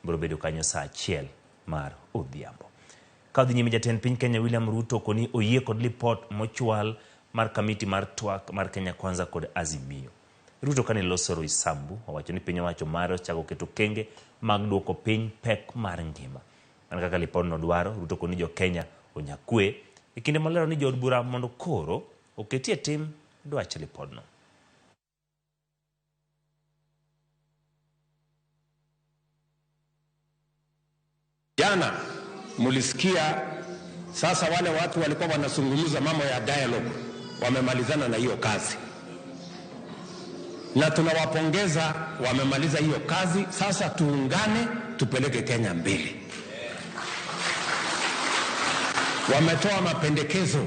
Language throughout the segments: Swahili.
Biro bedo kanyo saa 1 mar odhiambo. Ka odhi nyime, jatend piny Kenya William Ruto koni oyie kod lipot mochwal mar kamiti mar twak mar Kenya Kwanza kod Azimio. Ruto kane loso Roysambu owacho ni piny owacho mare osechako keto okenge mag duoko piny pek mar ngima. Mana kaka lipodno dwaro, Ruto koni jo Kenya onya kwe e kinde molero ni jood bura mondo koro oketie tim dwach lipodno. Jana mulisikia sasa wale watu walikuwa wanazungumza mambo ya dialogue, wamemalizana na hiyo kazi, na tunawapongeza, wamemaliza hiyo kazi. Sasa tuungane, tupeleke Kenya mbele. Wametoa mapendekezo,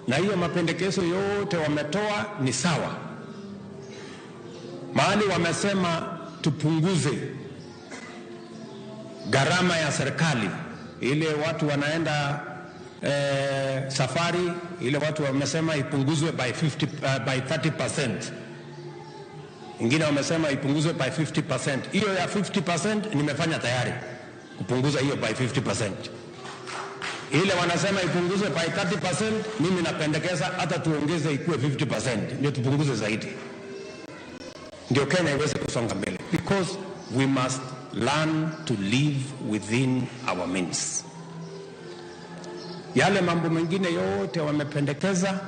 na hiyo mapendekezo yote wametoa ni sawa. Mahali wamesema tupunguze gharama ya serikali, ile watu wanaenda safari, ile watu wamesema ipunguzwe by by 30%. Ingine wamesema ipunguzwe by 50%. Hiyo ya 50% nimefanya tayari kupunguza hiyo by 50%. Ile wanasema ipunguzwe by 30%, mimi napendekeza hata tuongeze ikuwe 50%, ndio tupunguze zaidi, ndio Kenya iweze kusonga mbele, because we must learn to live within our means. Yale mambo mengine yote wamependekeza,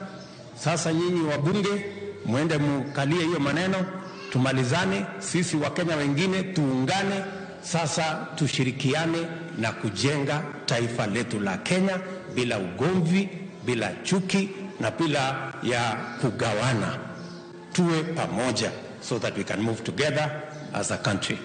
sasa nyinyi wabunge muende mukalie hiyo maneno, tumalizane sisi Wakenya wengine tuungane, sasa tushirikiane na kujenga taifa letu la Kenya bila ugomvi, bila chuki na bila ya kugawana. Tuwe pamoja so that we can move together as a country.